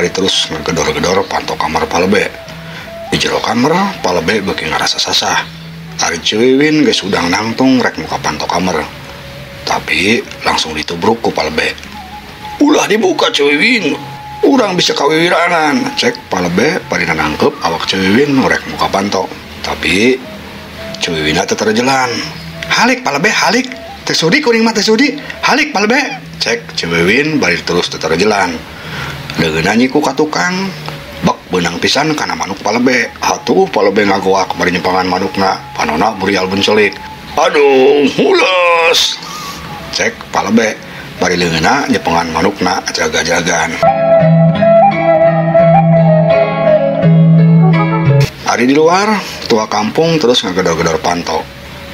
bari terus ngegedor-gedor panto kamar Palebe. Di jero kamar Palebe beuki ngarasa sasah. Ari Ceu Wiwin geus udang nangtung rek muka panto kamar. Tapi langsung ditubruk ku Palebe. Ulah dibuka Ceu Wiwin, urang bisa kawiwiranan. Cek Palebe bari nangkep awak Ceu Wiwin rek muka panto. Tapi Ceu Wiwin teh terjalan. Halik Palebe halik, teu sudi kuring mah teu sudi. Halik Palebe. Cek Ceu Wiwin bari terus teterjelan. Leungeunna nyiku ka tukang, bek beunang pisan kana manuk Palebe. Atuh Palebe ngagoak bari nyempangan manukna, panona burial bencelik. Aduh, mules. Cek Palebe bari leungeunna nyepengan manukna jaga-jagan. Ari di luar, tua kampung terus ngagedor-gedor panto.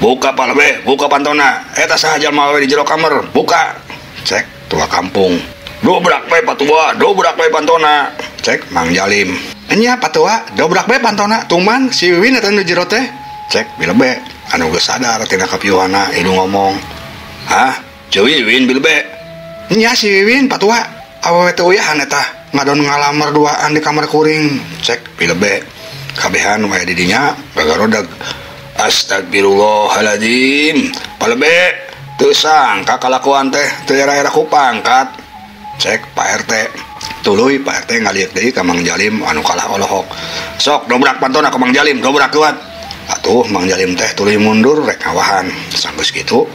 Buka Palebe, buka pantona. Eta saha jalma awewe di jero kamar, buka. Cek tua kampung. Dobrak bae patua, dobrak bae pantona. Cek Mang Jalim. Enya patua, dobrak bae pantona. Tuman si Wiwin eta nu jero teh. Cek Bilebe, anu geus sadar tina kapiuhana ieu ngomong. Hah, Ceu Wiwin Bilebe? Nya si Wiwin patua, awewe teu uyahan eta ngadon ngalamar duaan di kamar kuring. Cek Bilebe. Kabehan wae di dinya gagarodag. Astagfirullahaladzim. Palebe teu sangka kalakuan teh teu era-era ku pangkat. Cek Pak RT. Tuluy Pak RT ngaliuk deui ka Mang Jalim anu kalah olohok. Sok dobrak pantona ka Mang Jalim, dobrak kuat. Atuh Mang Jalim teh tuluy mundur rek ngawahan. Sanggeus kitu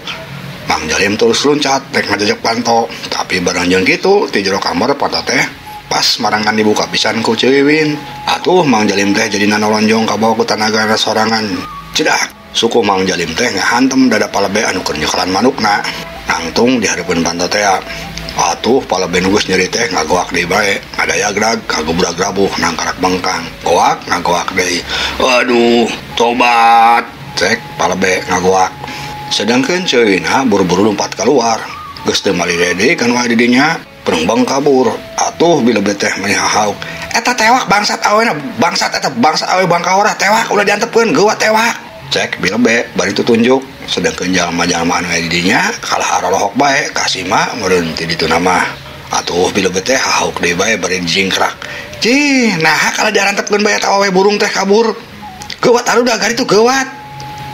Mang Jalim terus loncat rek ngajejek panto. Tapi bareng jeung kitu ti jero kamar panto teh pas marangan dibuka pisan ku Ceu Wiwin. Atuh Mang Jalim teh jadi nanolonjong kabawa ku tanagana sorangan. Cedak, suku Mang Jalim teh ngahantem dada Palebe anu keur nyekalan manukna. Nangtung di hareupeun panto teh. Atuh Palebe nu geus nyeri teh ngagoak deui bae, ngadayagrag kagubrag rabuh nangkarak bengkang. Goak ngagoak deui. Aduh, tobat. Cek Palebe ngagoak. Sedangkan Ceu Wiwin buru-buru lompat keluar. Geus teu malire deui kan wae di dinya, perengbang kabur. Atuh Bilebe teh meni hahauk. Eta tewak bangsat awena, bangsat eta bangsat awe bangkawara tewak ulah diantepkeun geuwa tewak. Cek Bilebe bari tutunjuk. Sedangkan jalma-jalma anu aya di dinya kalah arolohok bae kasima meureun ti ditu mah. Atuh Bilebe teh hahauk deui bae bari jingkrak. Cih, naha kalah diantepkeun bae eta awe burung teh kabur. Geuwat arudah garitu geuwat.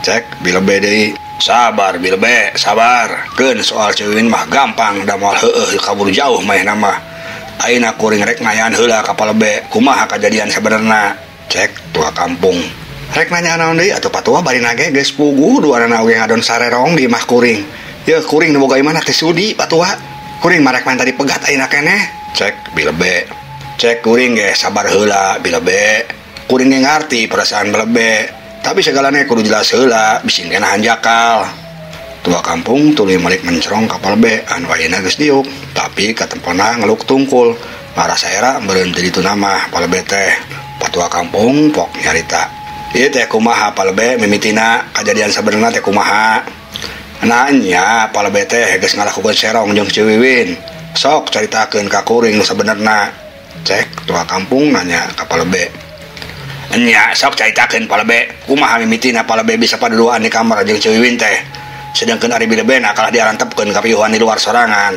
Cek Bilebe deui. Sabar Bilebe, sabar. Keun soal Ceu Wiwin mah gampang da moal heueuh kabur jauh manehna mah. Ayeuna kuring rek ngayaan heula ka Palebe, kumaha kajadian sabenerna? Cek tua kampung. Rek nanya naon deui atuh patua bari nage geus puguh duanana oge ngadon sarerong di imah kuring. Yeuh kuring nu boga imahna teh sudi patua. Kuring mah rek main tadi pegat ayeuna keneh. Cek Bilebe. Cek kuring ge sabar heula Bilebe. Kuring ge ngarti perasaan Bilebe. Tapi segalanya kudu jelas heula, bisi nahan jakal. Tua kampung tuluy malik mencerong ka Palebe anu ayeuna geus diuk, tapi katempona ngeluk tungkul. Ngarasa era meureun teu ditu mah Palebe teh. Patua kampung pok nyarita. Ieu teh kumaha Palebe mimitina kajadian sabenerna teh kumaha? Nah nya Palebe teh geus ngalakukeun serong jeung Ceu Wiwin. Sok caritakeun ka kuring nu sabenerna. Cek tua kampung nanya ka Palebe. Nya sok caritakeun Palebe, kumaha mimitina Palebe bisa paduduaan di kamar jeung Ceu Wiwin teh. Sedangkan ari Bilebe na kalah diarantepkeun ka piuhan di luar sorangan.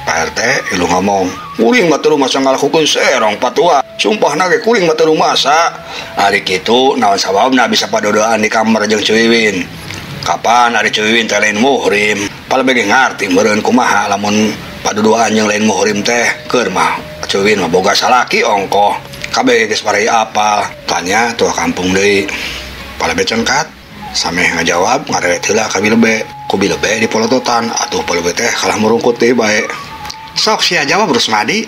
Pak RT ilu ngomong, kuring mah teu rumasa ngalakukeun serong patua. Sumpahna ge kuring mah teu rumasa. Ari kitu naon sababna bisa paduduaan di kamar jeung Ceu Wiwin? Kapan ari Ceu Wiwin teh lain muhrim? Palebe ge ngarti meureun kumaha lamun paduduaan jeung lain muhrim teh. Keur mah Ceu Wiwin mah boga salaki ongkoh. Kabeh geus parai apal. Tanya tua kampung deui. Palebe cengkat sameh ngajawab ngareret heula ka Bilebe. Ku Bilebe dipolototan atuh Palebe teh kalah murungkut deui bae. Sok sia jawab Rusmadi,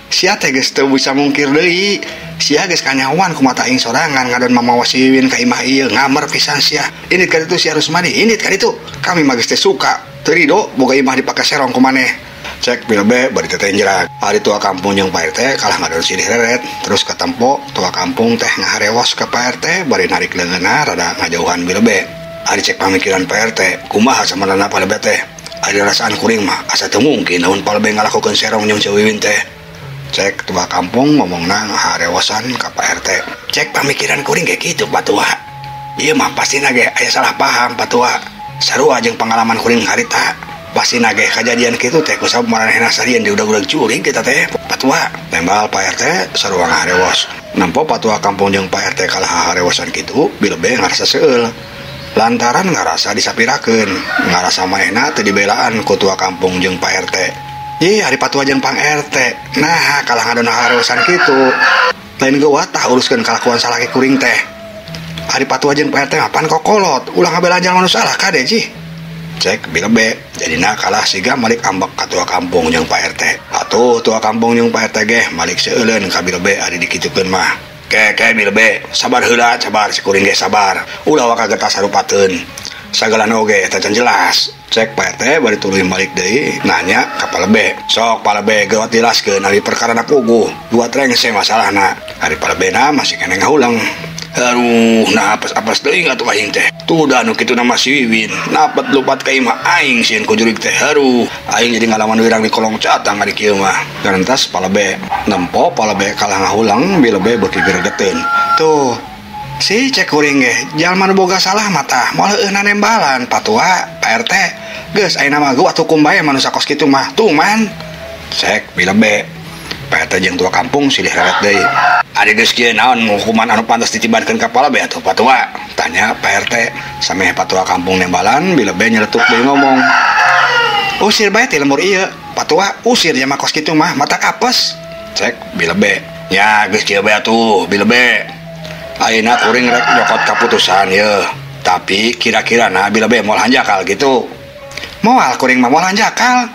sia teh geus teu bisa mungkir deui. Sia geus kanyawan ku mata aing sorangan ngadon mamawa si Wiwin ka imah ieu ngamer pisan sia. Indit ka ditu sia Rusmadi, indit ka ditu. Kami mah geus teu suka, teu rido boga imah dipake serong ku maneh. Cek Bilebe bari tetenjerak. Ari tua kampung jeung Pak RT kalah ngadon silih reret. Terus katempo tua kampung teh ngaharewos ka Pak RT bari narik leungeunna rada ngajauhan Bilebe. Ari cek pamikiran Pak RT, kumaha samarana Palebe teh? Ari rasaan kuring mah asa teu mungkin lamun Palebe ngalakukeun serong jeung Ceu Wiwin teh. Cek tua kampung ngomongna ngaharewosan ka Pak RT. Cek pamikiran kuring ge kitu Patua. Ieu mah pastina ge aya salah paham Patua. Sarua jeung pangalaman kuring harita. Pasti nageh kejadian kitu teh kusabab maranehna sarieun di udag-udag jurig kita teh patua. Tembal Pak RT sarua ngaharewos. Nempo patua kampung jeung Pak RT kalah harewosan kitu Bilebe ngarasa seueul. Lantaran ngarasa disapirakeun, ngarasa manehna teu dibelaan ku tua kampung jeung Pak RT. Ih, ari patua jeung Pang RT. Nah, kalah ngadon harewosan kitu. Lain geuwat tah uruskeun kalakuan salaki kuring teh. Ari patua jeung Pak RT mah pan kokolot, ulah ngabelaan jalma nu salah kade cih. Cek Bilebe, jadina kalah siga malik ambek ka tua kampung jeung Pak RT. Atuh tua kampung jeung Pak RT geh malik seueuleun ka Bilebe ari dikitukeun mah. Ke Bilebe, sabar heula, sabar si kuring ge sabar. Ulah waka getas sarupateun. Sagalana oge eta can jelas. Cek Pak RT bari tuluy balik deui nanya ka Palebe. Sok Palebe geuwat jelaskeun ari perkara na puguh. Dua rengse masalahna. Ari Palebena masih keneh ngahulang. Aduh, nah apes-apes teuing atuh aing teh. Tuh da nu kitu nama si Wiwin. Napet lupat ka imah aing sieun ku jurig teh. Aduh, aing jadi ngalaman wirang di kolong catang ari kieu mah. Garantas Palebe. Nempo Palebe kalah ngahulang Bilebe beuki gregeteun. Tuh, si cek kuring ge jalma nu boga salah mah tah moal heueuhna nembalan patua Pak RT. Geus ayeuna mah geuwat hukum bae manusa kos kitu mah. Tuh man. Cek Bilebe. Pak RT jeung tua kampung silih reret deui. Ari geus kieu naon hukuman anu pantas ditibankeun ka Palebe atuh patua? Tanya Pak RT. Sameh patua kampung nembalan Bilebe nyeletuk deui ngomong. Usir bae ti lembur ieu. Patua usir jalma kos kitu mah matak apes. Cek Bilebe. Nya geus kieu bae atuh Bilebe. Ayeuna kuring rek nyokot kaputusan yeuh. Tapi kira-kirana Bilebe moal hanjakal gitu. Moal kuring mah moal hanjakal.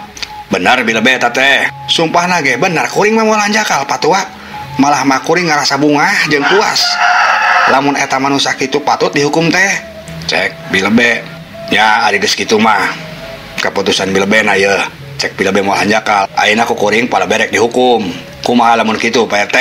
Benar Bilebe eta teh. Sumpahna ge bener kuring mah moal hanjakal patua. Malah mah kuring ngarasa bungah jeung puas. Lamun eta manusa kitu patut dihukum teh. Cek Bilebe. Ya ari geus kitu mah. Kaputusan Bilebe na yeuh. Cek Bilebe moal hanjakal. Ayeuna ku kuring Palebe rek dihukum. Kumaha lamun kitu Pak RT?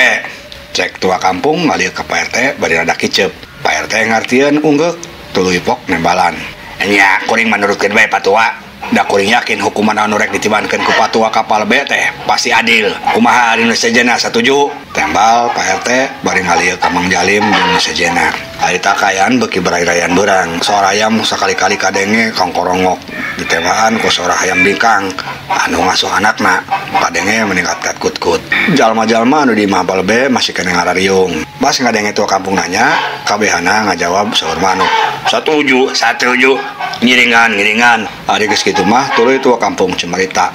Cek tua kampung ngalieu ka Pak RT bari rada kicep. Pak RT ngartieun unggeuk tuluy pok nembalan. Nya kuring manurutkeun bae patua. Da kuring yakin hukuman anu rek ditibankeun ku patua ka Palebe teh pasti adil. Kumaha ari nu sejenna satuju? Tembal Pak RT bari ngalieu ka Mang Jalim jeung nu sejenna. Ari takayan beuki berai-raian beurang. Sora ayam sakali-kali kadenge kongkorongok. Ditewaan ku sora hayam bingkang anu ngasuh anakna. Kadenge meningkat kut-kut. Jalma-jalma anu di imah Palebe masih keneh ngarariung. Pas ngadenge tua kampung nanya, kabehana ngajawab saur manuk. Satuju, satuju. Ngiringan, ngiringan. Ari geus kitu mah tuluy tua kampung cemarita.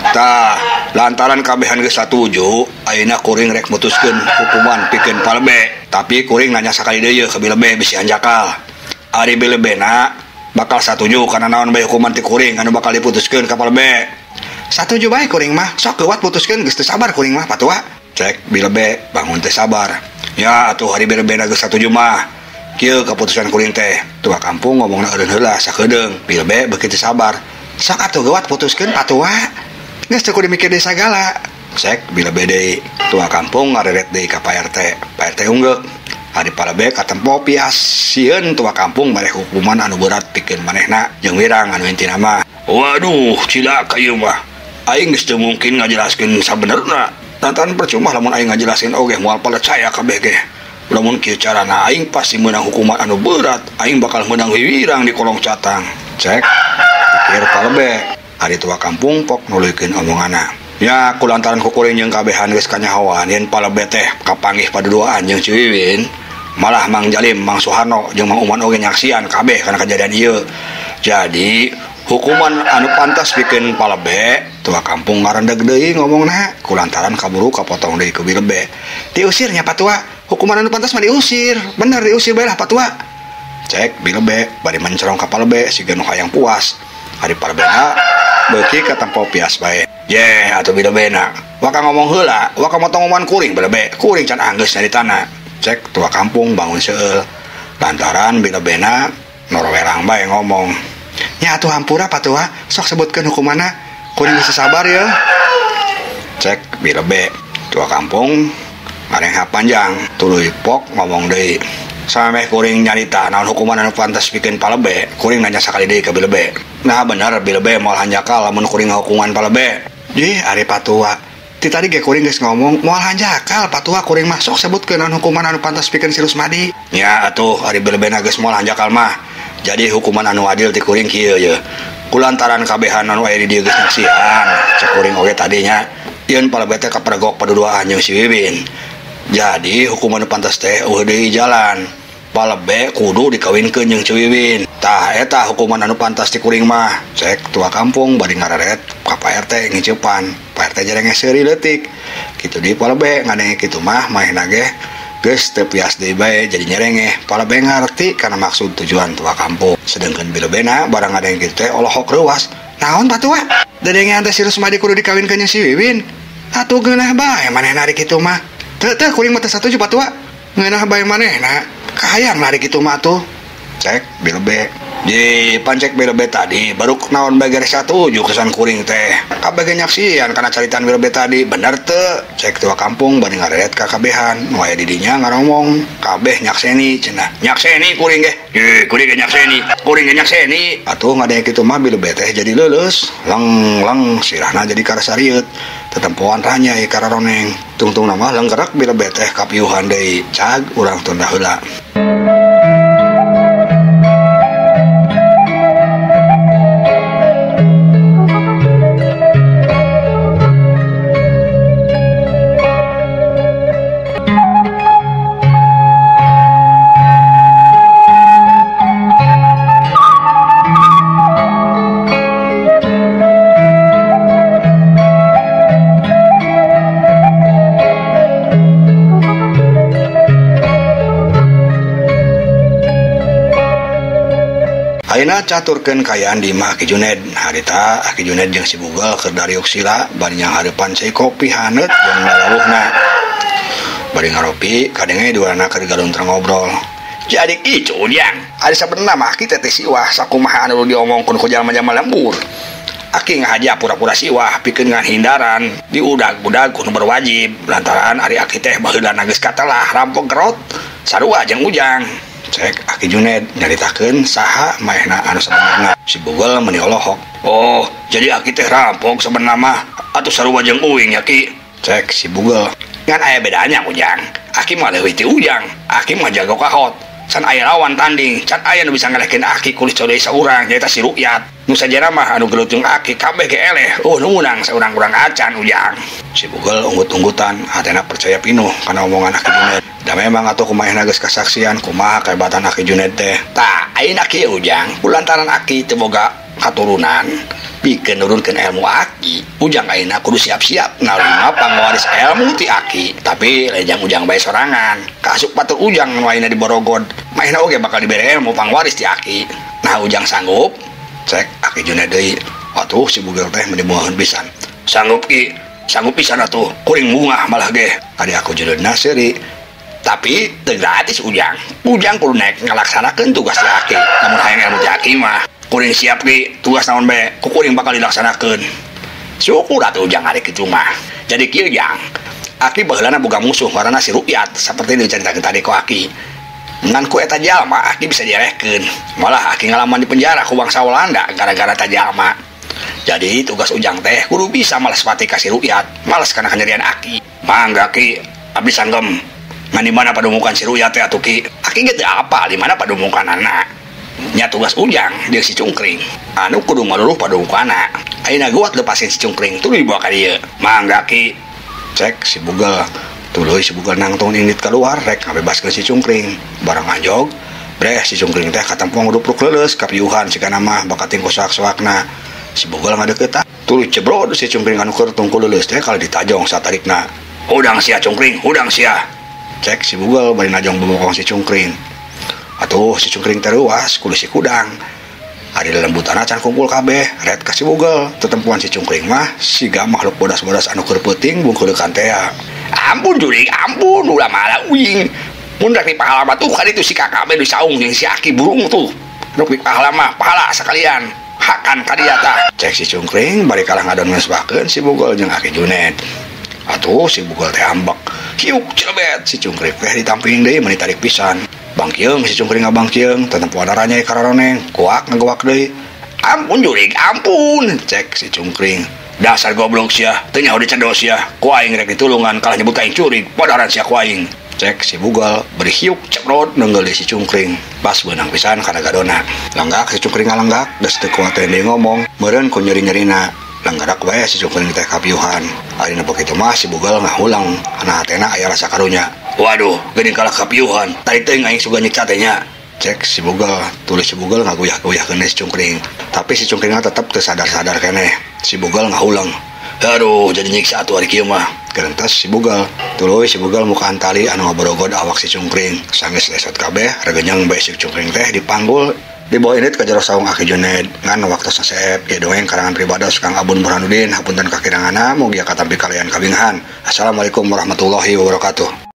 Tah, lantaran kabehan geus satuju, ayeuna kuring rek mutuskeun hukuman pikeun Palebe. Tapi kuring nanya sakali deui ka Bilebe bisi hanjakal. Ari Bilebena bakal satuju kana naon bae hukuman ti kuring anu bakal diputuskeun ka Palebe. Satuju bae kuring mah, sok geuwat putuskeun geus teu sabar kuring mah patua. Cek Bilebe bangun teu sabar. Ya atuh ari Bilebena geus satuju mah. Kieu keputusan kuring teh. Tua kampung ngomongna eureun heula sakedeung. Bilebe beuki teu sabar. Sok atuh geuwat putuskeun patua. Geus teu kudu mikir deui sagala. Cek Bilebe deui. Tua kampung ngareret deui ka Pak RT. Pak RT unggeuk. Ari Palebe katempo pias sieun tua kampung mere hukuman anu berat pikeun manehna jeung wirang anu intina mah. Waduh, cilaka ieu mah. Aing geus teu mungkin ngajelaskeun sabenerna. Lantaran percuma lamun aing ngajelaskeun oge moal percaya kabeh ge. Lamun kieu carana aing pasti meunang hukuman anu berat, aing bakal meunang wiwirang di kolong catang. Cek pikir Palebe. Ari tua kampung pok nuluykeun omonganna. Ya kulantaran ku kuring jeung kabehan geus kanyahoan yen Palebe teh kapanggih paduduaan jeung si Wiwin, malah Mang Jalim, Mang Suharno jeung Mang Uman oge nyaksian kabeh kana kejadian ieu. Jadi hukuman anu pantas pikeun Palebe, tua kampung ngarendeg deui ngomongna kulantaran kaburu kapotong deui ku Bilebe. Diusir nya patua. Hukuman anu pantas mah diusir. Bener diusir bae lah patua. Cek Bilebe bari mencerong ka Palebe siga nu hayang puas. Ari Palebena beuki katempo pias bae. Yeh atuh Bilebena. Waka ngomong heula, waka motong omongan kuring Bilebe. Kuring can anggeus nyaritana. Cek tua kampung bangun seueul. Lantaran Bilebena norowerang bae ngomong. Nya atuh hampura patua, sok sebutkeun hukumanna. Kuring geus sabar ya. Cek Bilebe. Tua kampung ngarengha panjang, tuluy pok ngomong deui. Sameh kuring nyarita naon hukuman anu pantas pikeun Palebe, kuring nanya sakali deui ka Bilebe. Nah bener Bilebe moal hanjakal lamun kuring ngahukuman Palebe. Jih ari patua. Ti tadi ge kuring geus ngomong moal hanjakal patua kuring mah sok sebutkeun naon hukuman anu pantas pikeun si Rusmadi. Nya atuh ari Bilebena geus moal hanjakal mah. Jadi hukuman anu adil ti kuring kieu ye. Kulantaran kabehan anu aya di dieu geus nyaksian, cek kuring oge tadinya yeun palebet teh kapergok paduduaan jeung si Wiwin. Jadi hukuman pantas teh eueuh deui jalan. Palebe kudu dikawinkeun jeung si Wiwin. Tah eta hukuman anu pantas ti kuring mah. Cek tua kampung bari ngararet ka Pak RT ngiceupan. Pak RT jarenge seuri leutik. Kitu deui palebe ngadenge kitu mah manehna ge geus teu pias deui bae jadi nyerengeh. Palebe ngarti kana maksud tujuan tua kampung. Sedengkeun bilebena barang ngadenge kitu teh olohok reuwas. Naon patua? Dadengean teh si Rusmadi kudu dikawinkeun jeung si Wiwin. Atuh geunah bae manehna ari kitu mah. Teu teu kuring mah teu satuju patua. Ngeunah bae manehna. Kahayang lari kitu mah tuh. Cek bilebe. Di pancek bilebe tadi baru naon bae geus satuju kesan kuring teh. Kabeh ge nyaksian kana caritaan bilebe tadi bener teu? Cek tua kampung bari ngareret ka kabehan. Nu aya di dinya ngaromong kabeh nyakseni cenah. Nyakseni kuring ge. Ye kuring ge nyakseni. Kuring ge nyakseni. Atuh ngadenge kitu mah bilebe teh jadi leuleus. Leng-leng sirahna jadi karasarieut. Tetempoan ranyai kararoneng. Tungtungna mah lenggerak bilebe teh kapiuhan deui. Cag urang tunda heula. Ayeuna caturkeun kaayaan di imah Aki Juned. Harita Aki Juned jeung si Bugel keur dariuk sila bari nyanghareupan cai kopi haneut jeung lalawuhna. Bari ngaropi kadenge duana keur galuntrang ngobrol. Jadi kitu Ujang, ari sabenerna mah Aki teh siwah sakumaha anu diomongkeun ku jalma-jalma lembur. Aki ngahaja pura-pura siwah pikeun ngahindaran diudag-udag ku nu berwajib lantaran ari Aki teh baheulana geus katelah rampok gerot sarua jeung Ujang. Cek Aki Juned nyaritakeun saha maehna anu sabenerna. Si Bugel meuni olohok. Oh, jadi Aki teh rampok sabenerna mah atuh sarua jeung uing ya Ki. Cek si Bugel. Ngan aya bedanya Ujang. Aki mah leuwih ti Ujang. Aki mah jago kahot. Can aya lawan tanding, can aya nu bisa ngalehkeun Aki kulis codei saurang nyaeta si Rukyat. Nu sajana mah anu gelut jeung Aki kabeh ge eleh. Oh, nu meunang saurang-urang acan Ujang. Si Bugel unggut-unggutan, hatena percaya pinuh kana omongan Aki Juned. Da memang atuh kumaha geus kasaksian kumaha kehebatan Aki Juned teh. Tah, ayeuna kieu Ujang, kulantaran Aki teu boga katurunan pikeun nurunkeun ilmu Aki. Ujang ayeuna kudu siap-siap narima pangwaris ilmu ti Aki. Tapi lain jang Ujang bae sorangan. Kaasup batur Ujang nu ayeuna di Borogod. Maehna oge bakal dibere ilmu pangwaris ti Aki. Nah Ujang sanggup? Cek Aki Juned deui. Atuh si Bugel teh meuni bungaheun pisan. Sanggup Ki, sanggup pisan atuh. Kuring bungah malah ge. Tadi aku Junedna seuri. Tapi teu gratis Ujang. Ujang kudu naik ngalaksanakeun tugas ti Aki. Lamun hayang ilmu ti Aki mah kuring siap Ki, tugas naon bae ku kuring bakal dilaksanakeun. Syukur atuh Ujang ari kitu mah. Jadi kieu Jang, Aki baheulana boga musuh ngaranna si Rukyat saperti dicaritakeun tadi ku Aki. Ngan ku eta jalma Aki bisa dielehkeun. Malah Aki ngalaman di penjara ku bangsa Walanda gara-gara eta jalma. Jadi tugas Ujang teh kudu bisa malas pati ka si Rukyat, malas kana kanyerian Aki. Mangga Ki, abdi sanggem. Ngan di mana padumukan si Rukyat teh atuh Ki? Aki ge teu apal di mana padumukanana. Nya tugas Ujang jeung si Cungkring anu kudu maluruh padumukanna. Ayeuna guat lepasin si Cungkring tuluy dibawa ka dieu. Mangga Ki. Cek si Bugel. Tuluy si Bugel nangtung indit keluar rek ngabebaskeun si Cungkring. Barang anjog, breh si Cungkring teh katempo ngudupruk leuleus kapiuhan sigana mah bakating ku soak-soakna. Si Bugel ngadeukeut tuluy cebrod si Cungkring anu keur tungkul leuleus teh kali ditajong satarikna. Hudang sia Cungkring, hudang sia. Cek si Bugel bari najong bobokong si Cungkring. Atuh si Cungkring teh reuas kudu si kudang. Ari lelembutana can kumpul kabeh, ret ka si Bugel. Tetempuan si Cungkring mah siga makhluk bodas-bodas anu keur peuting bungkeulekan tea. Ampun jurig, ampun ulah malah uing. Mun rek dipahala mah tuh kali itu si kakak be disaung jeung si Aki burung tuh. Rek dipahala mah pahala sekalian. Hakan ka dia tah. Cek si Cungkring bari kalah ngadon ngesbakeun si Bugel jeung Aki Juned. Atuh si Bugel teh ambek. Hiuk celebet si Cungkring teh ditamping deui meuni tarik pisan. Bangkieung si Cungkring ngabangkieung tetempuan aranya kararoneng kuak ngagoak deui. Ampun jurig, ampun cek si Cungkring. Dasar goblok sia, teu nyaho dicedos sia. Ku aing rek ditulungan kalah nyebut ka aing curig, podaran sia ku aing. Cek si Bugel beri hiuk ceprot nenggel si Cungkring. Pas beunang pisan kana gadona. Lenggak si Cungkring ngalenggak geus teu kuat teh ngomong, meureun ku nyeri-nyerina. Lenggarak bae si Cungkring teh kapiuhan. Ari nepo kitu mah si Bugel ngahulang, kana hatena aya rasa karunya. Waduh, geuning kalah kapiuhan. Tadi teh aing sugan nyiksa teh nya. Cek si Bugel, tulis si Bugel ngaguyah-guyahkeun si Cungkring. Tapi si Cungkringna tetep teu sadar-sadar keneh. Si Bugel ngahulang. Aduh, jadi nyiksa atuh ari kieu mah. Gerentas si Bugel. Tuluy si Bugel mukaan tali anu ngaborogod awak si Cungkring. Sanggeus lesot kabeh, regenyang bae si Cungkring teh dipanggul dibawa indit ka jero saung Aki Juned. Ngan waktosna seep, ieu dongeng karangan pribados Kang Abun Burhanuddin, hapunten kakiranganna, mugia katampi kalian kabinghan. Assalamualaikum warahmatullahi wabarakatuh.